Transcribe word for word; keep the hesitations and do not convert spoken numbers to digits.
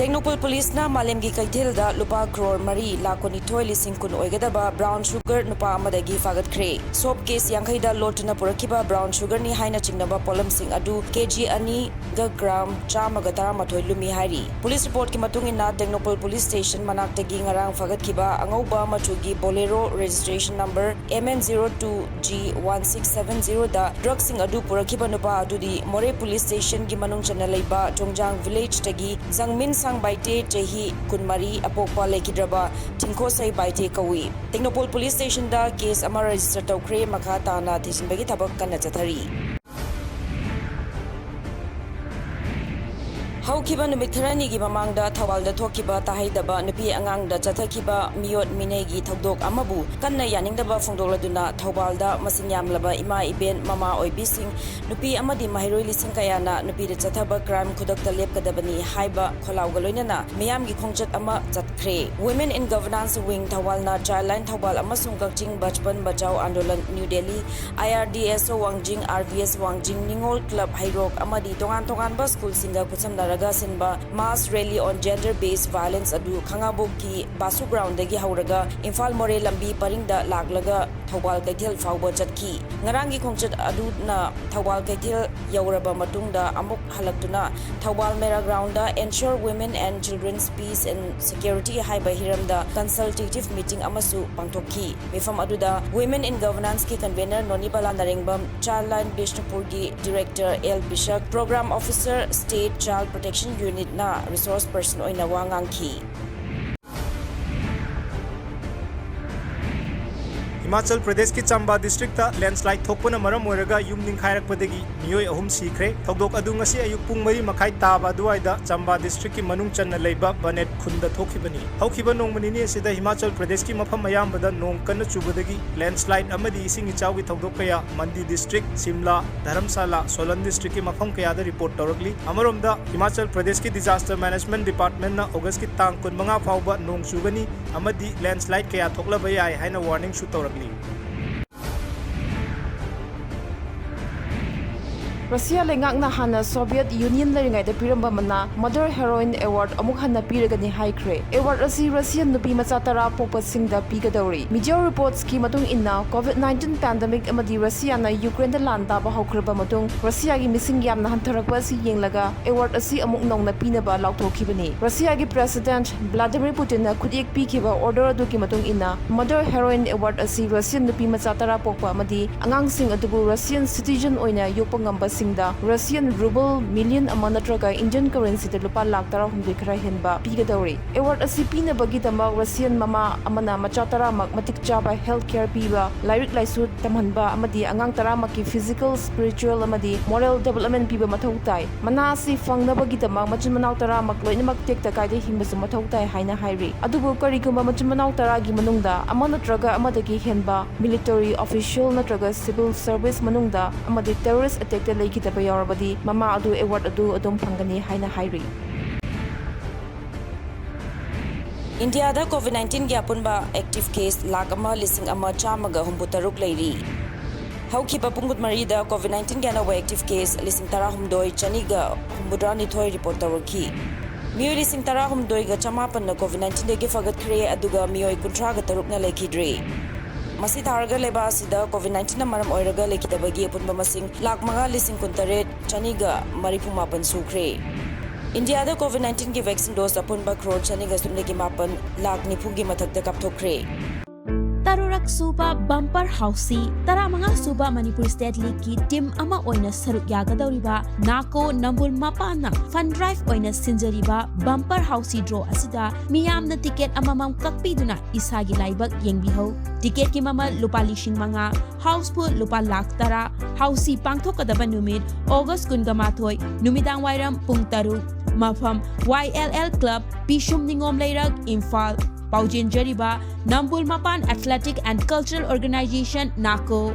ꯇꯦꯡꯅꯧꯄꯜ ꯄꯨꯂꯤꯁꯅ ꯃꯥꯂꯦꯝꯒꯤ ꯀꯩꯊꯦꯜꯗ ꯂꯨꯄꯥ ꯀ꯭ꯔꯣꯔ ꯃꯔꯤ ꯂꯥꯈ ꯀꯨꯟꯅꯤꯊꯣꯏ ꯂꯤꯁꯤꯡ ꯀꯨꯟ ꯑꯣꯏꯒꯗꯕ ꯕ꯭ꯔꯥꯎꯟ ꯁꯨꯒꯔ ꯅꯨꯄꯥ ꯑꯃꯗꯒꯤ ꯐꯥꯒꯠꯈ꯭ꯔꯦ꯫ ꯁꯣꯞ ꯀꯦꯁ ꯌꯥꯡꯈꯩꯗ ꯂꯣꯠꯇꯨꯅ ꯄꯨꯔꯛꯈꯤꯕ ꯕ꯭ꯔꯥꯎꯟ ꯁꯨꯒꯔꯅꯤ ꯍꯥꯏꯅ ꯆꯤꯡꯅꯕ ꯄꯣꯠꯂꯝꯁꯤꯡ ꯑꯗꯨ ꯀꯦꯖꯤ ꯑꯅꯤꯒ ꯒ꯭ꯔꯥꯝ ꯆꯥꯝꯃꯒ ꯇꯔꯥꯃꯥꯊꯣꯏ ꯂꯨꯝꯃꯤ ꯍꯥꯏꯔꯤ꯫ ꯄꯨꯂꯤꯁ ꯔꯤꯄꯣꯔꯠꯀꯤ ꯃꯇꯨꯡ ꯏꯟꯅ, ꯇꯦꯡꯅꯧꯄꯜ ꯄꯨꯂꯤꯁ ꯁ꯭ꯇꯦꯁꯟ ꯃꯅꯥꯛꯇꯒꯤ ꯉꯔꯥꯡ ꯐꯥꯒꯠꯈꯤꯕ ꯑꯉꯧꯕ ꯃꯆꯨꯒꯤ Bolero registration number M N zero two G one six seven zero ꯗ ꯗ꯭ꯔꯒꯁꯤꯡ ꯑꯗꯨ ꯄꯨꯔꯛꯈꯤꯕ ꯅꯨꯄꯥ ꯑꯗꯨꯗꯤ ꯃꯣꯔꯦ ꯄꯨꯂꯤꯁ ꯁ꯭ꯇꯦꯁꯟꯒꯤ ꯃꯅꯨꯡ ꯆꯟꯅ ꯂꯩꯕ ꯇꯣꯡꯖꯥꯡ ꯚꯤꯂꯦꯖꯇꯒꯤ ꯖꯪꯃꯤꯟ ꯁꯥꯡ ꯕꯥꯏꯇꯦ, ꯆꯍꯤ ꯀꯨꯟꯃꯔꯤ, ꯑꯄꯣꯛꯄ ꯂꯩꯈꯤꯗ꯭ꯔꯕ ꯊꯤꯡꯈꯣꯁꯩ ꯕꯥꯏꯇꯦ ꯀꯧꯏ꯫ ꯇꯦꯡꯅꯧꯄꯜ ꯄꯨꯂꯤꯁ ꯁ꯭ꯇꯦꯁꯟꯗ ꯀꯦꯁ ꯑꯃ ꯔꯦꯖꯤꯁꯇꯔ ꯇꯧꯈ꯭ꯔꯦ꯫ ꯃꯈꯥ ꯇꯥꯅ ꯊꯤꯖꯤꯟꯕꯒꯤ ꯊꯕꯛ ꯀꯟꯅ ꯆꯠꯊꯔꯤ꯫ ꯍꯧꯈꯤꯕ ꯅꯨꯃꯤꯠ ꯈꯔꯅꯤꯒꯤ ꯃꯃꯥꯡꯗ ꯊꯧꯕꯥꯜꯗ ꯊꯣꯛꯈꯤꯕ ꯇꯥꯍꯩꯗꯕ ꯅꯨꯄꯤ ꯑꯉꯥꯡꯗ ꯆꯠꯊꯈꯤꯕ ꯃꯤꯑꯣꯠ ꯃꯤꯅꯩꯒꯤ ꯊꯧꯗꯣꯛ ꯑꯃꯕꯨ ꯀꯟꯅ ꯌꯥꯅꯤꯡꯗꯕ ꯐꯣꯡꯗꯣꯛꯂꯗꯨꯅ ꯊꯧꯕꯥꯜꯗ ꯃꯁꯤꯡ ꯌꯥꯝꯂꯕ ꯏꯃꯥ ꯏꯕꯦꯟ ꯃꯃꯥ ꯑꯣꯏꯕꯤꯁꯤꯡ, ꯅꯨꯄꯤ ꯑꯃꯗꯤ ꯃꯍꯩꯔꯣꯏ ꯂꯤꯁꯤꯡ ꯀꯌꯥꯅ ꯅꯨꯄꯤꯗ ꯆꯠꯊꯕ ꯀ꯭ꯔꯥꯏꯝ ꯈꯨꯗꯛꯇ ꯂꯦꯞꯀꯗꯕꯅꯤ ꯍꯥꯏꯕ ꯈꯣꯜꯂꯥꯎꯒ ꯂꯣꯏꯅꯅ ꯃꯤꯌꯥꯝꯒꯤ ꯈꯣꯡꯆꯠ ꯑꯃ ꯆꯠꯈ꯭ꯔꯦ꯫ Women in Governance Wing ꯊꯧꯕꯥꯜꯅ Childline Thoubal ꯑꯃꯁꯨꯡ ꯀꯛꯆꯤꯡ Bachpan Bachao Andolan new Delhi, I R D S O ꯋꯥꯡꯖꯤꯡ, R V S ꯋꯥꯡꯖꯤꯡ, ꯅꯤꯉꯣꯜ ꯀ꯭ꯂꯕ ꯍꯩꯔꯣꯛ ꯑꯃꯗꯤ ꯇꯣꯉꯥꯟ ꯇꯣꯉꯥꯟꯕ ꯁ꯭ꯀꯨꯜꯁꯤꯡꯒ ꯈꯨꯠꯁꯝꯅꯔꯒ ꯁꯤꯟꯕ Mass Rally on Gender Based Violence ꯑꯗꯨ ꯈꯥꯉꯕꯣꯛꯀꯤ ꯕꯥꯁꯨ ꯒ꯭ꯔꯥꯎꯟꯗꯒꯤ ꯍꯧꯔꯒ ꯏꯝꯐꯥꯜ ꯃꯣꯔꯦ ꯂꯝꯕꯤ ꯄꯔꯤꯡꯗ ꯂꯥꯛꯂꯒ ꯊꯧꯕꯥꯜ ꯀꯩꯊꯦꯜ ꯐꯥꯎꯕ ꯆꯠꯈꯤ꯫ ꯉꯔꯥꯡꯒꯤ ꯈꯣꯡꯆꯠ ꯑꯗꯨꯅ ꯊꯧꯕꯥꯜ ꯀꯩꯊꯦꯜ ꯌꯧꯔꯕ ꯃꯇꯨꯡꯗ ꯑꯃꯨꯛ ꯍꯜꯂꯛꯇꯨꯅ ꯊꯧꯕꯥꯜ ꯃꯦꯔꯥ ground Ensure Women and Children's Peace and Security ꯍꯥꯏꯕ ꯍꯤꯔꯝꯗ consultative meeting ꯑꯃꯁꯨ ꯄꯥꯡꯊꯣꯛꯈꯤ꯫ ꯃꯤꯐꯝ ꯑꯗꯨꯗ Women in Governance ꯀꯤ convener ꯅꯣꯅꯤꯕꯂꯥ ꯅꯔꯦꯡꯕꯝ, Childline ꯕꯤꯁꯅꯨꯄꯨꯔꯒꯤ director L ꯕꯤꯁꯛ, Program Officer State Child Protection Unit ꯅ resource person ꯑꯣꯏꯅ ꯋꯥ ꯉꯥꯡꯈꯤ꯫ ꯍꯤꯃꯥꯆꯜ ꯄ꯭ꯔꯗꯦꯁꯀꯤ ꯆꯝꯕꯥ ꯗꯤꯁꯇ꯭ꯔꯤꯛꯇ ꯂꯦꯟꯁꯂꯥꯏꯠ ꯊꯣꯛꯄꯅ ꯃꯔꯝ ꯑꯣꯏꯔꯒ ꯌꯨꯝ ꯅꯤꯡꯈꯥꯏꯔꯛꯄꯗꯒꯤ ꯃꯤꯑꯣꯏ ꯑꯍꯨꯝ ꯁꯤꯈ꯭ꯔꯦ꯫ ꯊꯧꯗꯣꯛ ꯑꯗꯨ ꯉꯁꯤ ꯑꯌꯨꯛ ꯄꯨꯡ ꯃꯔꯤ ꯃꯈꯥꯏ ꯇꯥꯕ ꯑꯗꯨꯋꯥꯏꯗ ꯆꯝꯕꯥ ꯗꯤꯁꯇ꯭ꯔꯤꯛꯀꯤ ꯃꯅꯨꯡ ꯆꯟꯅ ꯂꯩꯕ ꯕꯅꯦꯠ ꯈꯨꯟꯗ ꯊꯣꯛꯈꯤꯕꯅꯤ꯫ ꯍꯧꯈꯤꯕ ꯅꯣꯡꯃ ꯅꯤꯅꯤ ꯑꯁꯤꯗ ꯍꯤꯃꯥꯆꯜ ꯄ꯭ꯔꯗꯦꯁꯀꯤ ꯃꯐꯝ ꯑꯌꯥꯝꯕꯗ ꯅꯣꯡ ꯀꯟꯅ ꯆꯨꯕꯗꯒꯤ ꯂꯦꯟꯁꯂꯥꯏꯠ ꯑꯃꯗꯤ ꯏꯁꯤꯡ ꯏꯆꯥꯎꯒꯤ ꯊꯧꯗꯣꯛ ꯀꯌꯥ ꯃꯟꯗꯤ ꯗꯤꯁꯇ꯭ꯔꯤꯛ, ꯁꯤꯝꯂꯥ, ꯙꯔꯝꯁꯥꯂꯥ, ꯁꯣꯂꯟ ꯗꯤꯁꯇ꯭ꯔꯤꯛꯀꯤ ꯃꯐꯝ ꯀꯌꯥꯗ ꯔꯤꯄꯣꯔꯠ ꯇꯧꯔꯛꯂꯤ꯫ ꯑꯃꯔꯣꯝꯗ, ꯍꯤꯃꯥꯆꯜ ꯄ꯭ꯔꯗꯦꯁꯀꯤ disaster management department ꯅ ꯑꯣꯒꯁꯀꯤ ꯇꯥꯡ ꯀꯨꯟꯃꯉꯥ ꯐꯥꯎꯕ ꯅꯣꯡ ꯆꯨꯒꯅꯤ ꯑꯃꯗꯤ ꯂꯦꯟꯁꯂꯥꯏꯠ ꯀꯌꯥ ꯊꯣꯛꯂꯕ ꯌꯥꯏ ꯍꯥꯏꯅ ꯋꯥꯔꯅꯤꯡꯁꯨ ꯇꯧꯔꯛꯂꯤ꯫ ꯔꯁꯤꯌꯥ ꯂꯩꯉꯥꯛꯅ ꯍꯥꯟꯅ ꯁꯣꯚꯤꯌꯦꯠ ꯌꯨꯅꯤꯌꯟ ꯂꯩꯔꯤꯉꯩꯗ ꯄꯤꯔꯝꯕ ꯃꯅꯥ Mother Heroine Award ꯑꯃꯨꯛ ꯍꯟꯅ ꯄꯤꯔꯒꯅꯤ ꯍꯥꯏꯈ꯭ꯔꯦ꯫ Award ꯑꯁꯤ ꯔꯁꯤꯌꯟ ꯅꯨꯄꯤ ꯃꯆꯥ ꯇꯔꯥ ꯄꯣꯛꯄꯁꯤꯡꯗ ꯄꯤꯒꯗꯧꯔꯤ꯫ Media reportsꯀꯤ ꯃꯇꯨꯡ ꯏꯟꯅ, COVID nineteen pandemic ꯑꯃꯗꯤ ꯔꯁꯤꯌꯥꯅ ꯌꯨꯀ꯭ꯔꯦꯟꯗ ꯂꯥꯟ ꯇꯥꯕ ꯍꯧꯈ꯭ꯔꯕ ꯃꯇꯨꯡ, ꯔꯁꯤꯌꯥꯒꯤ ꯃꯤꯁꯤꯡ ꯌꯥꯝꯅ ꯍꯟꯊꯔꯛꯄ ꯑꯁꯤ ꯌꯦꯡꯂꯒ award ꯑꯁꯤ ꯑꯃꯨꯛ ꯅꯧꯅ ꯄꯤꯅꯕ ꯂꯥꯎꯊꯣꯛꯈꯤꯕꯅꯤ꯫ ꯔꯁꯤꯌꯥꯒꯤ President Vladimir Putinꯅ ꯈꯨꯠꯌꯦꯛ ꯄꯤꯈꯤꯕ order ꯑꯗꯨꯒꯤ ꯃꯇꯨꯡ ꯏꯟꯅ, Mother Heroine Award ꯑꯁꯤ ꯔꯁꯤꯌꯟ ꯅꯨꯄꯤ ꯃꯆꯥ ꯇꯔꯥ ꯄꯣꯛꯄ ꯑꯃꯗꯤ ꯑꯉꯥꯡꯁꯤꯡ ꯑꯗꯨꯕꯨ ꯔꯁꯤꯌꯟ citizen ꯑꯣꯏꯅ ꯌꯣꯛꯄ ꯉꯝꯕꯁꯤꯡꯗ ꯔꯁꯤꯌꯟ ꯔꯨꯕꯜ ꯃꯤꯂꯤꯌꯟ ꯑꯃ ꯅꯠꯇ꯭ꯔꯒ ꯏꯟꯗꯤꯌꯟ currencyꯗ ꯂꯨꯄꯥ ꯂꯥꯈ ꯇꯔꯥꯍꯨꯝꯗꯣꯏ ꯈꯔ ꯍꯦꯟꯕ ꯄꯤꯒꯗꯧꯔꯤ꯫ Award ꯑꯁꯤ ꯄꯤꯅꯕꯒꯤꯗꯃꯛ ꯔꯁꯤꯌꯟ ꯃꯃꯥ ꯑꯃꯅ ꯃꯆꯥ ꯇꯔꯥꯃꯛ ꯃꯇꯤꯛ ꯆꯥꯕ health care ꯄꯤꯕ, ꯂꯥꯏꯔꯤꯛ ꯂꯥꯏꯁꯨ ꯇꯝꯍꯟꯕ ꯑꯃꯗꯤ ꯑꯉꯥꯡ ꯇꯔꯥꯃꯛꯀꯤ physical, spiritual ꯑꯃꯗꯤ moral development ꯄꯤꯕ ꯃꯊꯧ ꯇꯥꯏ꯫ ꯃꯅꯥ ꯑꯁꯤ ꯐꯪꯅꯕꯒꯤꯗꯃꯛ ꯃꯆꯤꯟ ꯃꯅꯥꯎ ꯇꯔꯥꯃꯛ ꯂꯣꯏꯅꯃꯛ ꯇꯦꯛꯇ ꯀꯥꯏꯗ ꯍꯤꯡꯕꯁꯨ ꯃꯊꯧ ꯇꯥꯏ ꯍꯥꯏꯅ ꯍꯥꯏꯔꯤ꯫ ꯑꯗꯨꯕꯨ ꯀꯔꯤꯒꯨꯝꯕ ꯃꯆꯤꯟ ꯃꯅꯥꯎ ꯇꯔꯥꯒꯤ ꯃꯅꯨꯡꯗ ꯑꯃ ꯅꯠꯇ꯭ꯔꯒ ꯑꯃꯗꯒꯤ ꯍꯦꯟꯕ military official ꯅꯠꯇ꯭ꯔꯒ civil service ꯃꯅꯨꯡꯗ ꯑꯃꯗꯤ terrorist attackꯇ ꯂꯩꯈꯤꯗꯕ ꯌꯥꯎꯔꯕꯗꯤ, ꯃꯃꯥ ꯑꯗꯨ award ꯑꯗꯨ ꯑꯗꯨꯝ ꯐꯪꯒꯅꯤ ꯍꯥꯏꯅ ꯍꯥꯏꯔꯤ꯫ ꯏꯟꯗꯤꯌꯥꯗ COVID nineteenꯒꯤ ꯑꯄꯨꯟꯕ active case ꯂꯥꯈ ꯑꯃ ꯂꯤꯁꯤꯡ ꯑꯃ ꯆꯥꯝꯃꯒ ꯍꯨꯝꯐꯨ ꯇꯔꯨꯛ ꯂꯩꯔꯤ꯫ ꯍꯧꯈꯤꯕ ꯄꯨꯡ ꯀꯨꯟꯃꯔꯤꯗ COVID nineteenꯒꯤ ꯑꯅꯧꯕ active case ꯂꯤꯁꯤꯡ ꯇꯔꯥꯍꯨꯝꯗꯣꯏ ꯆꯅꯤꯒ ꯍꯨꯝꯐꯨꯇꯔꯥꯅꯤꯊꯣꯏ report ꯇꯧꯔꯛꯈꯤ꯫ ꯃꯤꯑꯣꯏ ꯂꯤꯁꯤꯡ ꯇꯔꯥꯍꯨꯝꯗꯣꯏꯒ ꯆꯃꯥꯄꯟꯅ COVID nineteenꯗꯒꯤ ꯐꯒꯠꯈ꯭ꯔꯦ, ꯑꯗꯨꯒ ꯃꯤꯑꯣꯏ ꯀꯨꯟꯊ꯭ꯔꯥꯒ ꯇꯔꯨꯛꯅ ꯂꯩꯈꯤꯗ꯭ꯔꯦ꯫ ꯃꯁꯤ ꯊꯥꯔꯒ ꯂꯩꯕꯥꯛ ꯑꯁꯤꯗ COVID nineteenꯅ ꯃꯔꯝ ꯑꯣꯏꯔꯒ ꯂꯩꯈꯤꯗꯕꯒꯤ ꯑꯄꯨꯟꯕ ꯃꯁꯤꯡ ꯂꯥꯈ ꯃꯉꯥ ꯂꯤꯁꯤꯡ ꯀꯨꯟꯇꯔꯦꯠ ꯆꯅꯤꯒ ꯃꯔꯤꯐꯨ ꯃꯥꯄꯟ ꯁꯨꯈ꯭ꯔꯦ꯫ ꯏꯟꯗꯤꯌꯥꯗ COVID nineteenꯒꯤ vaccine dose ꯑꯄꯨꯟꯕ ꯀ꯭ꯔꯣꯔ ꯆꯅꯤꯒ ꯁꯨꯞꯅꯒꯤ ꯃꯥꯄꯟ ꯂꯥꯈ ꯅꯤꯐꯨꯒꯤ ꯃꯊꯛꯇ ꯀꯥꯞꯊꯣꯛꯈ꯭ꯔꯦ꯫ ꯇꯔꯨꯔꯛ ꯁꯨꯕ ꯕꯝꯄꯔ ꯍꯥꯎꯁꯤ, ꯇꯔꯥꯃꯉꯥ ꯁꯨꯕ ꯃꯅꯤꯄꯨꯔ ꯁ꯭ꯇꯦꯠ ꯂꯤꯒꯀꯤ ꯇꯤꯝ ꯑꯃ ꯑꯣꯏꯅ ꯁꯔꯨꯛ ꯌꯥꯒꯗꯧꯔꯤꯕ ꯅꯥꯀꯣ ꯅꯝꯕꯨꯜ ꯃꯄꯥꯟꯅ fund drive ꯑꯣꯏꯅ ꯁꯤꯟꯖꯔꯤꯕ ꯕꯝꯄꯔ ꯍꯥꯎꯁꯤ ꯗ꯭ꯔꯣ ꯑꯁꯤꯗ ꯃꯤꯌꯥꯝꯅ ꯇꯤꯀꯦꯠ ꯑꯃꯃꯝ ꯀꯛꯄꯤꯗꯨꯅ ꯏꯁꯥꯒꯤ ꯂꯥꯏꯕꯛ ꯌꯦꯡꯕꯤꯍꯧ꯫ ꯇꯤꯀꯦꯠꯀꯤ ꯃꯃꯜ ꯂꯨꯄꯥ ꯂꯤꯁꯤꯡ ꯃꯉꯥ, ꯍꯥꯎꯁꯐꯨꯜ ꯂꯨꯄꯥ ꯂꯥꯈ ꯇꯔꯥ꯫ ꯍꯥꯎꯁꯤ ꯄꯥꯡꯊꯣꯛꯀꯗꯕ ꯅꯨꯃꯤꯠ ꯑꯣꯒꯁ ꯀꯨꯟꯒ ꯃꯥꯊꯣꯏ, ꯅꯨꯃꯤꯗꯥꯡ ꯋꯥꯏꯔꯝ ꯄꯨꯡ ꯇꯔꯨꯛ꯫ ꯃꯐꯝ, ꯋꯥꯏ ꯑꯦꯜ ꯑꯦꯜ ꯀ꯭ꯂꯕ, ꯄꯤꯁꯨꯝ ꯅꯤꯉꯣꯝ ꯂꯩꯔꯛ, ꯏꯝꯐꯥꯜ꯫ ꯄꯥꯎꯖꯦꯟꯖꯔꯤꯕ ꯅꯝꯕꯨꯜ ꯃꯄꯥꯟ Athletic and Cultural Organization, ꯅꯥꯀꯣ꯫